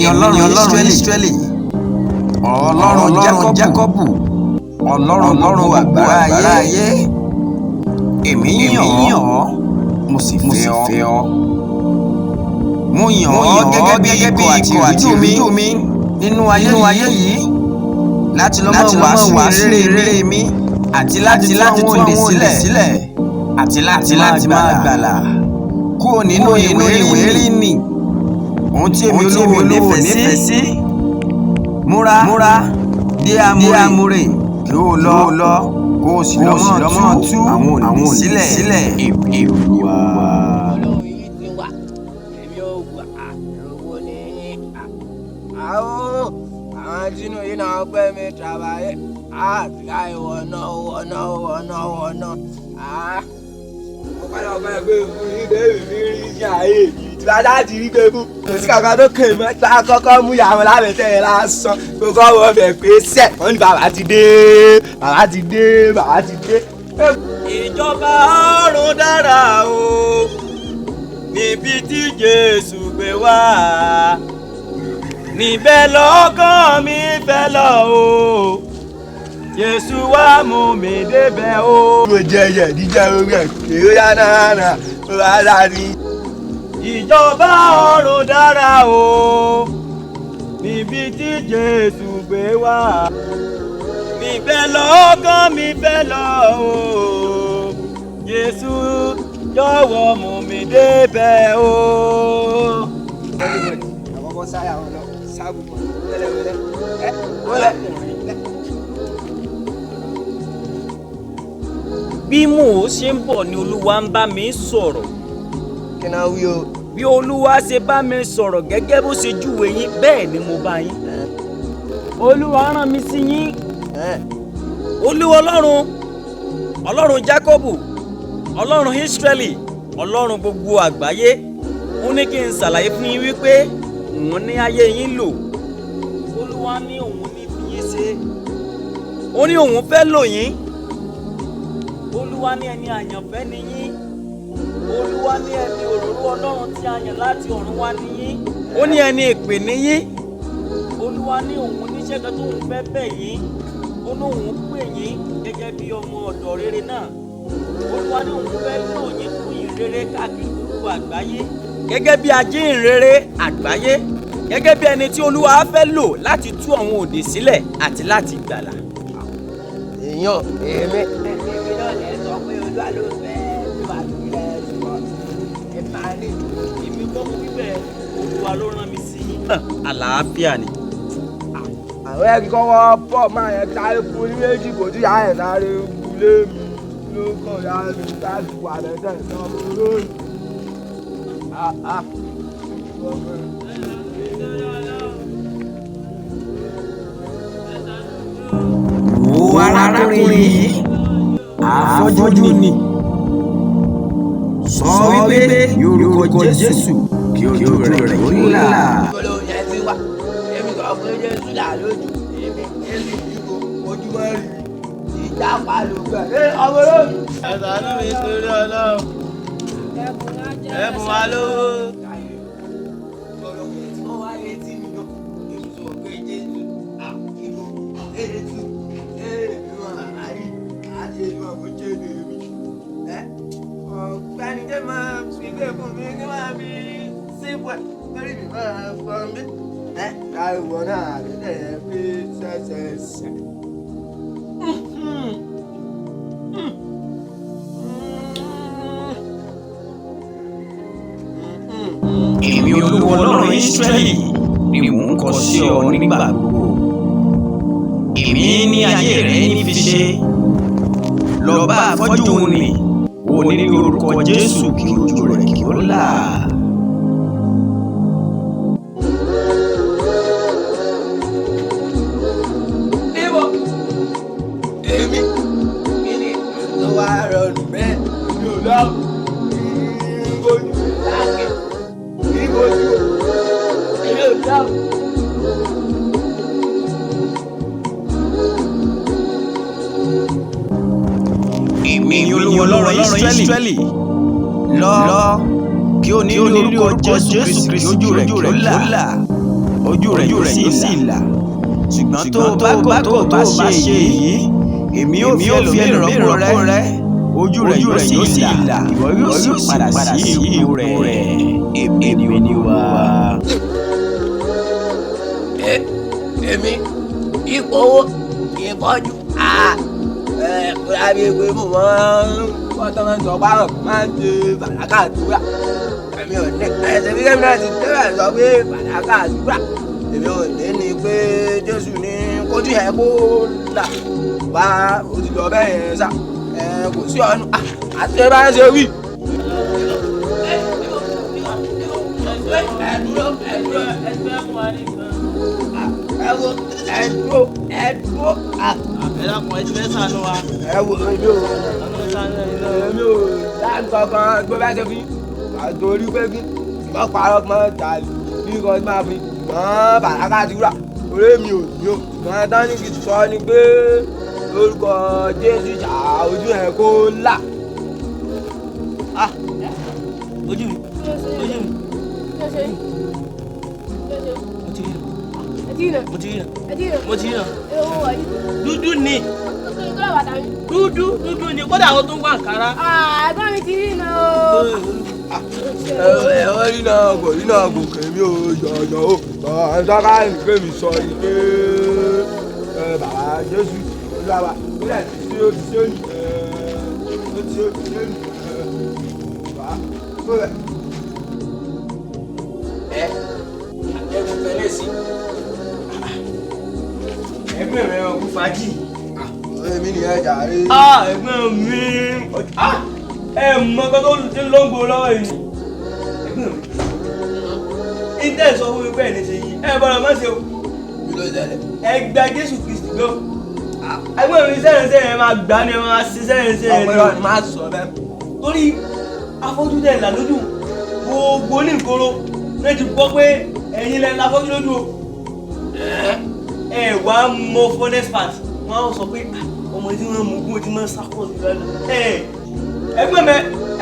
ni Ọlọ́run Ísírẹ́lì, Ọlọ́run Jákọ́bù, Ọlọ́run gbogbo àgbáyé ayé. Èmi yàn ọ́, mo sì fẹ́ ọ. Mo yàn ọ́ gẹ́gẹ́ bí ikọ̀ àti ìríjú mi nínú ayé yìí láti lọ máa wàásù ìrere mi àti láti tú àwọn òǹdè sílẹ̀ àti láti máa gbàlà kúrò nínú ìwé rírì ohun tí èmi Olúwa nífẹ̀ẹ́ sí. Múra dé amúre kí o lọ kó o sì lọ mọ́ tú àwọn òǹdè sílẹ̀. Èmi Olúwa. Ọlọ́run yìí ti wà, èmi ò gbà owó ní àwọn àwọn tínú yìí náà pẹ́ mi tàbáyé àti láì wọ̀nà wọ̀nà wọ̀nà wọ̀nà. Mo padà ọ̀pẹ pé fún yín débi mi rí ní ayé yìí tí bá láti rí pé fún kò sí kankan tó kàn mọ́ tí a kọ́kọ́ mú ìyàwó lábẹ́tẹ̀ yẹn lásán kó kọ́ wọ́n bẹ̀ pé sẹ́ wọ́n ní bàbá ti dé, bàbá ti dé, bàbá ti dé. Ìjọba ọ̀run dára o, níbi tí Jésù gbé wá, níbẹ̀ lọ́kàn mi fẹ́ lọ o, Jésù wá mú mi débẹ̀ o. Mo jẹ ẹyẹ jíjẹ orí ẹ kéré yánnà rárá ni. Ìjọba ọ̀run dára o, níbi tí Jésù gbé wá, níbẹ̀ lọ́kàn mi fẹ́ lọ o, Jésù jọ̀wọ́ mú mi débẹ̀ o. Àkọ́kọ́ sáyà wọn lọ sáàbù wẹ́lẹ́wẹ́lẹ́ ẹ wọlé. Bí mò ń ṣe ń bọ̀ ni Olúwa ń bá mi sọ̀rọ̀. Kí náà wí o? Bí Olúwa ṣe bá mi sọ̀rọ̀ gẹ́gẹ́ bó ṣe júwe yín, bẹ́ẹ̀ ni mo bá yín. Olúwa rán mi sí yín. Olúwa Ọlọ́run, Ọlọ́run Jákọ́bù, Ọlọ́run Ísírẹ́lì, Ọlọ́run gbogbo àgbáyé, ó ní kí n ṣàlàyé fún yín wípé òun ní ayé yín lò. Olúwa ní òun ní fi yín ṣe. Ó ní òun fẹ́ lò yín. Olúwa ní ẹni àyànfẹ́ ni yín. Olúwa ní ẹni òróró Ọlọ́run tí a yàn láti ọ̀run wá ni yín. Ó ní ẹni ìpè ni yín. Olúwa ní òun níṣẹ́ kan tóun fẹ́ bẹ̀ yín. Ó ní òun pè yín gẹ́gẹ́ bí ọmọ ọ̀dọ̀ rere náà. Olúwa ní òun fẹ́ lò yín fún ìrere káàkiri gbogbo àgbáyé. Gẹ́gẹ́ bí ajínrere àgbáyé. Gẹ́gẹ́ bí ẹni tí Olúwa fẹ́ lò láti tú àwọn òǹdè sílẹ̀ àti láti gbàlà. Èèyàn èmi. Èmi náà lè sọ pé Olúwa ló fẹ́ bí wàá fi lẹ̀ ṣùgbọ́n ẹ máa ní. Èmi kọ́ mo wíbẹ̀, Olúwa ló rán mi sí yín. Àlàáfíà ni. Àwọn ẹ̀rí kọ́kọ́ pọ̀ máa yẹn sáré fún ní méjì kò tí ìyá ẹ̀ sáré wulé mi ló kàn yá mi láti wà lẹ́sẹ̀ sọ́mọ lónìí. Wo arákùnrin yìí, afọ́jú ni. Sọ wípé ní orúkọ Jésù kí ojú rẹ̀ kó là. Olóhùn yẹn ti wà, èmi kàn fún Jésù là lójú, èmi Jésù ìbò ojúmọ́ rí ìjápa ló gbà. Ẹ ọmọ olóhùn. Ẹ ṣàánú mi torí Ọlọ́run. Ẹ bùn wá lówó. Ọ̀gbẹ́ni jẹ́ máa fi gbé fún mi kí máa fi sípò ẹ̀ lórí mi máa fọ́n mi. Ẹ káìwọ náà àbẹ̀tẹ̀ yẹn fi ṣẹ̀ṣẹ̀ṣẹ̀. Èmi Olúwa Ọlọ́run Ísírẹ́lì ni mò ń kọ sí ọ nígbà gbogbo. Èmi ní ayé rẹ ní fi ṣe. Lọ bá afọ́jú nì, ó ní ní orúkọ Jésù kí ojú rẹ̀ kí ó là. Níbo? Èmi kí ni tó wá rọrùn bẹ́ẹ̀? Mi ò lọ. Ìbojú láàkì. Ìbojú. Èmi ò lọ. Èmi ni Olúwa Ọlọ́run Ísírẹ́lì. Lọ kí o ní orúkọ Jésù Kristi kí ojú rẹ̀ kí ó là. Ó Ojú rẹ̀ yóò sì là. Ṣùgbọ́n tó o bá kọ̀ tó o bá ṣe èyí, èmi yóò fi ẹlòmíì rọ́pò rẹ, ojú rẹ̀ yóò sì là, ìwọ yóò sì padà sí ipò rẹ̀. Èmi ni Olúwa. Èmi ipò owó ìkọjú àbí pé mo máa ń kọ́ tó máa ń sọ báwọn máa ń ṣe bàlákà àdúrà. Èmi ò ní ẹsẹ̀ bí kẹ́mi náà ti tẹ́lẹ̀ sọ pé bàlákà àdúrà èmi ò ní ni pé Jésù ní kójú yẹn kó là bá o ti lọ bẹ́ẹ̀ yẹn sá kò sí ọ̀nù àti ẹ bá ń ṣe wí. Ẹ dúró, ẹ dúró, ẹ wo, ẹ dúró, ẹ dúró. Ẹ dákun, ẹ ti fẹ́ ṣàánú wa. Ẹ wo, èmi ò èmi ò dá nǹkan gbé bá ṣe fi àtòrí pé kí wọ́n parọ́ mọ́ tàbí bí nǹkan máa fi mọ́ bàrákà ti wúrà orí mi ò ní o. Ṣùgbọ́n tán ní kí n sọ ni pé lórúkọ Jésù ṣá ojú ẹ̀ kó là. Ojú mi, ojú mi. Mo ti rí, mo ti rí, mo ti rí. Dúdú ni, dúdú dúdú ni, kódà àwọn tó ń wá àǹkárá. Ẹ̀gbọ́n mi ti rí iná o. Ẹ ọ rí náà kò rí náà kò kèmí o yọ̀yọ̀ o. Ẹ tọ́ka ní pé mi sọ ni pé bàbá Jésù Olúwa wa ó dẹ̀ ti ṣe ó ti ṣe ní ó ti ṣe ó ti ṣe ní bàbá tó rẹ̀. Ẹ àjẹkùn fẹlẹ́ sí. Ẹgbẹ́ rẹ̀ ọkùn fàájì. Èmi nìyẹn jàre. Ẹ̀gbọ́n mi, ẹ mọ nǹkan tó ti ń lọ́ngbò lọ́wọ́ yìí. Ẹ̀gbọ́n mi, intel sọ fún mi pé ẹni ṣe yìí, ẹ bọ́dọ̀ má ṣe o. Kí ló ṣẹlẹ̀? Ẹ gba Jésù Kristi gbọ́. Ẹ̀gbọ́n mi, sẹ́yìn sẹ́yìn ẹ máa gbà ni, ẹ máa ṣe sẹ́yìn sẹ́yìn Ọ̀pẹ ni. náà ni máa sọ bẹ́ẹ̀. Torí afọ́jú dẹ̀ là lójú, gbogbo ní ìkoro ní ti gbọ́ pé ẹ̀yin lẹ la afọ́jú lójú o. Ẹ wá mọ furnace part, wọ́n á sọ pé ọmọ tí wọ́n mú gún tí wọ́n sákọ̀ sí lọ́nà. Ẹ ẹgbẹ́ mi,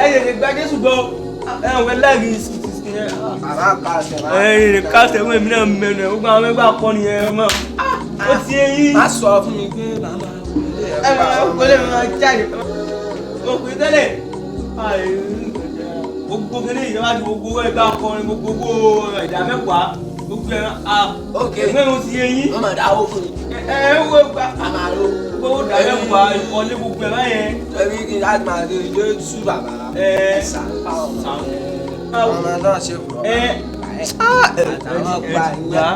ẹ lè gba Jésù gbọ́, ẹ wọ́n láàrin sixty yẹn. Bàbá kàṣẹ máa. Ẹ lè kásẹ̀ ẹ̀gbọ́n mi náà mẹ́nu ẹ̀, gbogbo àwọn ẹgbẹ́ akọni ẹ̀ mọ́. Ó ti yé yín. Má sọ fún mi pé màmá wọlé ẹ̀. Ẹ máa wọlé, máa jáde. Mo pè tẹ́lẹ̀. Gbogbo kele ìjọba ti gbogbo ẹgbẹ́ akọrin, gbogbo ẹ̀dá mẹ́wàá gbogbo ẹ̀. Ok. Ẹgbẹ́ mi ti yé yín. Wọ́n máa dáwó fún mi. Ẹ ẹ wo gba. A máa lo. Gbogbo ẹ̀dá mẹ́wàá ìkọ́lé gbogbo ẹ̀ báyẹn. Ẹbí kí n láti máa ṣe Jésù bàbá. Ẹ Ẹ̀sà fáwọn ọmọ. Sàn. Ọmọ náà ṣe fúrọ̀. Ẹ Àtàwọn gba gbà.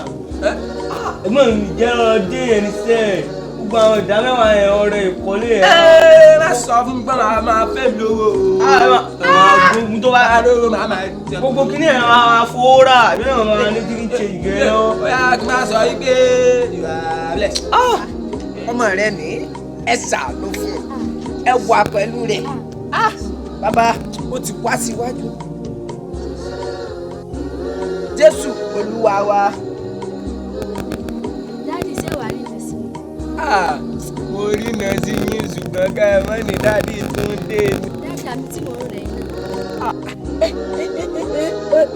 Ẹ̀gbọ́n mi jẹ́ ọdẹ yẹn ní sẹ́ẹ̀. Gbogbo àwọn ìdá mẹ́wàá yẹn, ọrẹ ìkọ́lé yẹn. Ẹ má sọ fún mi pé màá máa fẹ́ mi lówó o. Gbogbo tó bá Máa lówó màá máa jẹ. Gbogbo kíní ẹ̀ máa fowó rà, àbí náà máa ní kí n ṣe ìgẹ́ lọ. Ó yá kí n máa sọ yí pé you are blessed. Ọmọ rẹ ní ẹ ṣàánú fún un, ẹ wà pẹ̀lú rẹ̀. Bàbá ó ti wá síwájú. Jésù Olúwa wa. Daddy, ṣé wàá rí ìrẹsì mi? Mo rí iná sí yín, ṣùgbọ́n ká ẹ mọ́ ní daddy tún dé ni. Daddy, àmì tí mo rò rẹ̀ náà.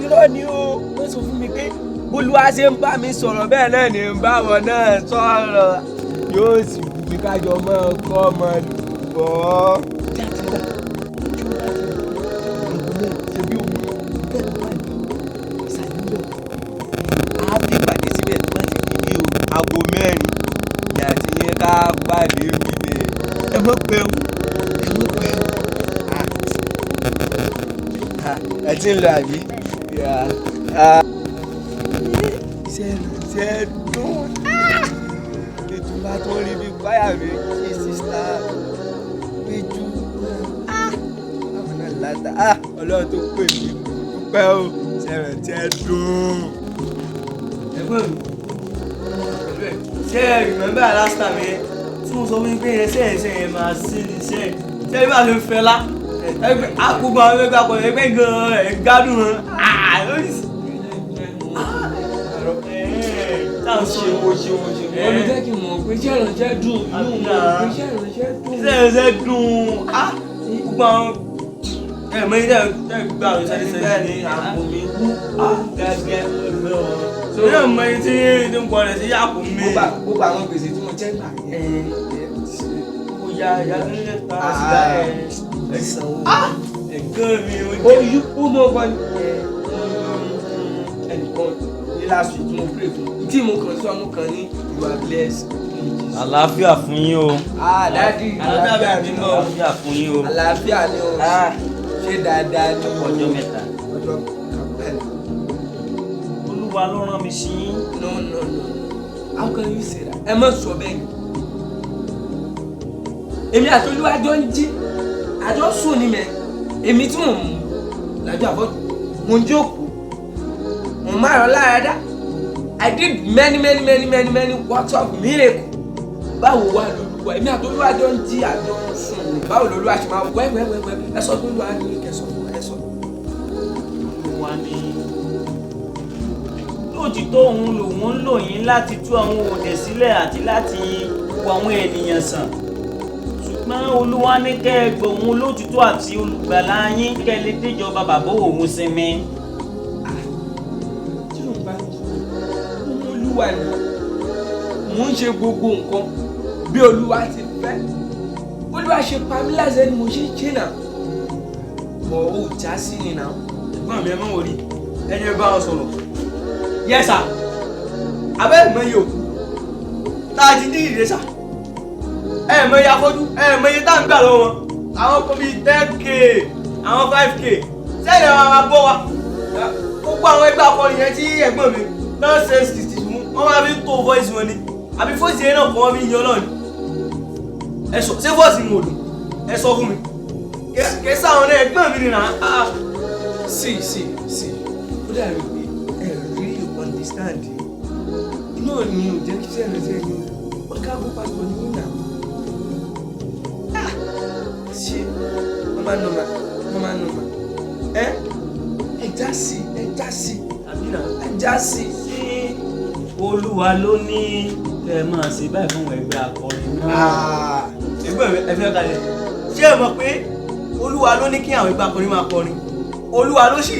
Irọ́ ni o, wọ́n sọ fún mi pé Olúwa ṣe ń bá mi sọ̀rọ̀ bẹ́ẹ̀ náà ni ń bá wọn náà sọ̀rọ̀, yóò sì wù mí kájọ mọ́ ọkọ ọmọ lùbọ́. A fi pàdé síbẹ̀ tó bá ti di ní aago 4 ní àti yín ká pàdé bíbẹ̀. Ẹ mọ̀ pé o, ẹ mọ̀ pé o. Ẹ ti ń lọ àbí? Iṣẹ́ iṣẹ́ dùn. Ètò bá tó rí bí kwaya méjì, sister péjú àwọn náà láta. Ọlọ́run tó pè mí dúpẹ́ o, ṣẹ̀rẹ̀ dùn. Ẹ̀gbọ́n mi, ṣé ẹ remember last time yẹn tí mo sọ fún yín pé yẹn sẹ́yìn sẹ́yìn máa ṣe ní sẹ́yìn sẹ́yìn bá ṣe ń fẹ́ lá ẹgbẹ́ àkókò àwọn ẹgbẹ́ akọ̀yọ̀ ẹgbẹ́ gan-an ẹ̀ gbádùn wọn. Ṣeun ṣeun ṣeun, olùjẹ́ kí n mọ̀ pé iṣẹ́ ìrànṣẹ́ dùn inú mọ̀ pé iṣẹ́ ìrànṣẹ́ dùn. Iṣẹ́ ìrànṣẹ́ dùn, gbogbo àwọn ẹ̀mọ́ ilé ẹ̀ gbà ló sẹ́yìn sẹ́yìn Bẹ́ẹ̀ ni àpò mi kú gẹ́gẹ́. Ṣé o mọ ẹni tí ń kọ rẹ̀ sí yàpò mi? Gbogbo àwọn gbèsè tí mo jẹ́ gbà yẹn. Ó ya ìyá tó ń lè ta sìgá ẹ̀. Sanwó. Ẹ̀gbọ́n mi ó Ó jẹ́. yí ó mọ ọgbọ́n ni. Ẹnìkan ní last week mo pray fún. Tí mo kàn sọ, mo kàn ní you are blessed in Jesus. Àlàáfíà fún yín o. Ah, daddy, àlàáfíà ni o. Àlàáfíà fún yín o. Àlàáfíà ni o. Ṣé dáadáa ni o? Ọjọ́ mẹ́ta. Ọjọ́ kan pẹ̀lú. Olúwa ló rán mi sí yín. No, no, no, no. How can you say that? Ẹ má sọ bẹ́ẹ̀ ni. Èmi àti Olúwa jọ ń jí. Àjọ sùn ní mẹ́. Èmi tí mò ń lájọ àbọ̀jù. Mo ń jókòó. Mo máa rọ lára dá. I did many, many, many, many, many works of miracle. Báwo wá lolúwa? Èmi àti Olúwa jọ ń jí, àjọ ń sùn ní. Báwo lolúwa ṣe máa wẹ́wẹ́wẹ́wẹ́? Ẹ sọ fún Olúwa ní kẹ́ sọ fún ẹ sọ. Olúwa ní lóòtítọ́ òun lòun ń lò yín láti tú àwọn òdè sílẹ̀ àti láti wo àwọn ènìyàn sàn, ṣùgbọ́n Olúwa ní kẹ́ ẹ gbọ́ òun lóòtítọ́ àti olùgbàlà yín, kẹ́ ẹ lè déjọba bàbá òun sinmi. Tí ló ń bá mi sọ ọmọ Olúwa ni mò ń ṣe, gbogbo nǹkan bí Olúwa ti fẹ́, Olúwa ṣe pa mí láṣẹ ni mo ṣe ń ṣe náà, bọ̀ ó já sí ni náà. Ẹ̀gbọ́n mi, ẹ má worry, ẹ jẹ́ bá wọn sọ̀rọ̀. Yes sir. Abẹ́ ìmọ̀ iye òkú tá a ti ní ìdílé sà. Ẹ mọ iye afọ́jú, ẹ mọ iye tá à ń gbà lọ́wọ́ wọn. Àwọn kan bíi 10K, àwọn 5K. Sẹ́yìn àwọn máa bọ́ wa. Gbogbo àwọn ẹgbẹ́ akọrin yẹn tí ẹ̀gbọ́n mi náà ṣe 60 fún, wọ́n máa fi ń tó voice wọn ni. Àbí voice yẹn náà kọ́ wọ́n fi ń yan náà ni. Ẹ sọ, ṣé voice mi ò dùn? Ẹ sọ fún mi. Kì í sáwọn náà, ẹ̀gbọ́n mi nìyà. Sí, sí, sí, ó dàbí pé ẹ really understand náà ni ò jẹ́ kí sẹ́yìn sẹ́yìn ó káàbọ̀ pásítọ̀ ní yín náà. Ah, ṣe normal, normal, normal, normal. Ẹ já sí, ẹ já sí. Àbí náà. Ẹ já sí. Ṣé Olúwa ló ní kẹ́ ẹ máa ṣe báyìí fún ẹgbẹ́ akọrin náà? Ẹ̀gbọ́n mi, ẹ fẹ́ kalẹ̀. Ṣé ẹ mọ̀ pé Olúwa ló ní kí àwọn ẹgbẹ́ akọrin máa kọrin? Olúwa ló sì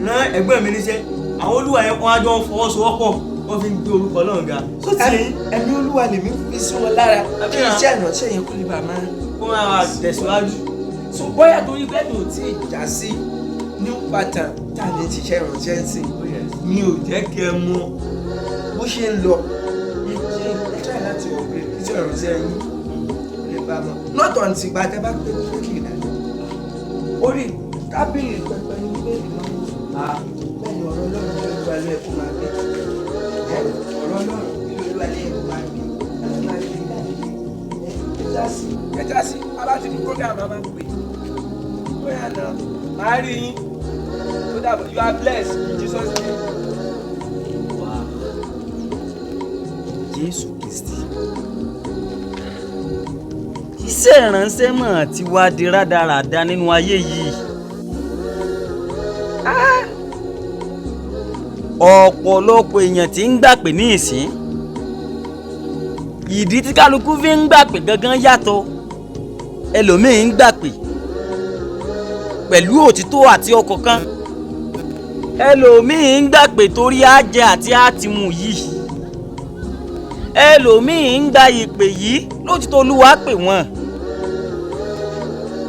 rán ẹ̀gbọ́n mi níṣẹ́. Àwọn Olúwa yẹn, wọ́n á jọ ń fọwọ́sowọ́pọ̀, wọ́n fi ń gbé orúkọ Ọlọ́run ga. Só ti yín. Ẹ̀mí Olúwa lèmi fi sí wọn lára kí iṣẹ́ ìránṣẹ́ yẹn kó lè bàa máa kó máa tẹ̀síwájú. So bóyá torí pé mi ò tí ì já sí new pattern tá a lè ṣiṣẹ́ ìránṣẹ́ ń sìn mi ò jẹ́ kí ẹ mọ bó ṣe ń lọ. Ẹ jẹ́ ẹ try láti upgrade iṣẹ́ ìránṣẹ́ yín kó lè bá a mọ̀. Not until ìgbà tẹ́ bá pé pé kì í dájú orí tábìlì pẹpẹ ní bẹ́ẹ̀ máa ń wò. Bẹ́ẹ̀ ni ọ̀rọ̀ Ọlọ́run ló lù alẹ́ kó máa gbé. Ọ̀rọ̀ Ọlọ́run ló lù alẹ́ kó máa gbé, máa gbé láti ẹ já sí, ẹ já sí. A bá ti ní program, a máa ń pè bóyá náà máa rí yín. Ó dàbọ̀. You are blessed in Jesus' name. Wá Jésù Kristi, iṣẹ́ ìránṣẹ́ mọ̀ ti wá di rádaràda nínú ayé yìí. Ah! Ọ̀pọ̀lọpọ̀ èèyàn tí ń gbàpè ní ìsín, ìdí tí kálukú fi ń gbàpè gangan yàtọ̀. Ẹlòmíín ń gbàpè pẹ̀lú òtítọ́ àti ọkàn kan, ẹlòmíín ń gbàpè torí àjẹ àti àtìmù yìí, ẹlòmíín ń gba ìpè yìí lótìtọ́ Olúwa pè wọ́n,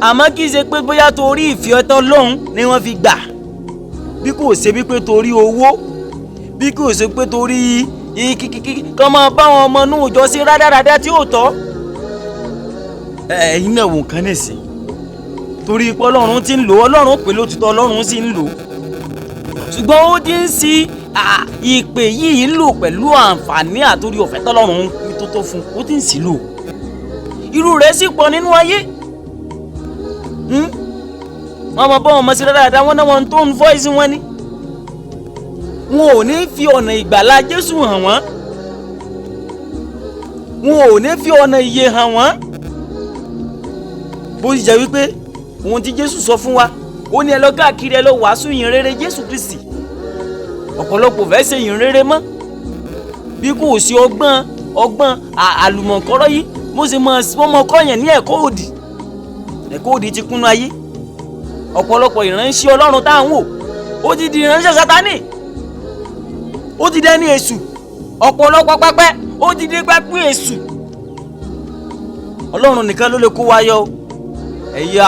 àmọ́ kì í ṣe pé bóyá torí ìfẹ́ ọtọ́ lọ́hùn ni wọ́n fi gbà, bí kò ṣe wípé torí owó, bí kò ṣe pé torí kíkíkí kọ́ máa bá wọn ọmọ inú ìjọ sí rádaràda tí ò tọ́. Ẹ̀yin náà wò nǹkan nìsín, torí pé Ọlọ́run ti ń lò ó, Ọlọ́run pè lótìtọ́, Ọlọ́run sì ń lò ó, ṣùgbọ́n ó ti ń sí ìpè yìí lò pẹ̀lú àǹfààní àtòrí ọ̀fẹ́ tọ́lọ́run tó tó fún un, ó ti ń sí lò. Irú rẹ̀ sì pọ̀ nínú ayé. Wọ́n mọ bọ́ wọn mọ sí dáadáa, wọn náà wọn tó ń voice wọn ni wọn ò ní fi ọ̀nà ìgbàlà Jésù hàn wọ́n, wọn ò ní fi ọ̀nà ìyè hàn wọ́n. Bó ti jẹ́ wípé ohun tí Jésù sọ fún wa, ó ní ẹ lọ káàkiri, ẹ lọ wàásù ìyìn rere Jésù Kristi. Ọ̀pọ̀lọpọ̀ fẹ́ ṣe ìyìn rere mọ́, bí kò sí ọgbọ́n ọgbọ́n àlùmọ̀kọ́rọ́ yìí mo sì mọ wọ́n mọ kọ́ yẹn ní ẹ̀kọ́ òdì. Ẹ̀kọ́ òdì ti kúnnú ayé. Ọ̀pọ̀lọpọ̀ ìránṣẹ́ Ọlọ́run tá à ń wò, ó ti di ìránṣẹ́ Sátánì. Ó ti dẹ́ni èṣù. Ọ̀pọ̀lọpọ̀ pẹpẹ ó ti dé pẹpẹ èṣù. Ọlọ́run nìkan ló lè kó wa yọ o. Ẹ̀yin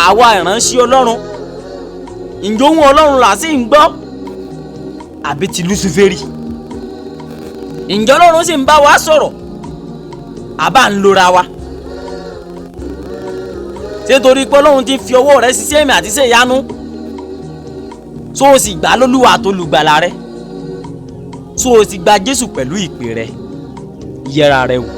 àwa ìránṣẹ́ Ọlọ́run, ǹjẹ́ ohùn Ọlọ́run là sì ń gbọ́ àbí ti Lúsíférì? Ǹjẹ́ Ọlọ́run sì ń bá wa sọ̀rọ̀ àbá ń lora wa? Ṣé torí pé Ọlọ́run ti fi ọwọ́ rẹ̀ ṣiṣẹ́ èmi àti iṣẹ́ ìyanu, tó o sì gbà lólúwa àtolùgbàlà rẹ, tó o sì gba Jésù pẹ̀lú ìpè rẹ? Yẹra rẹ wò.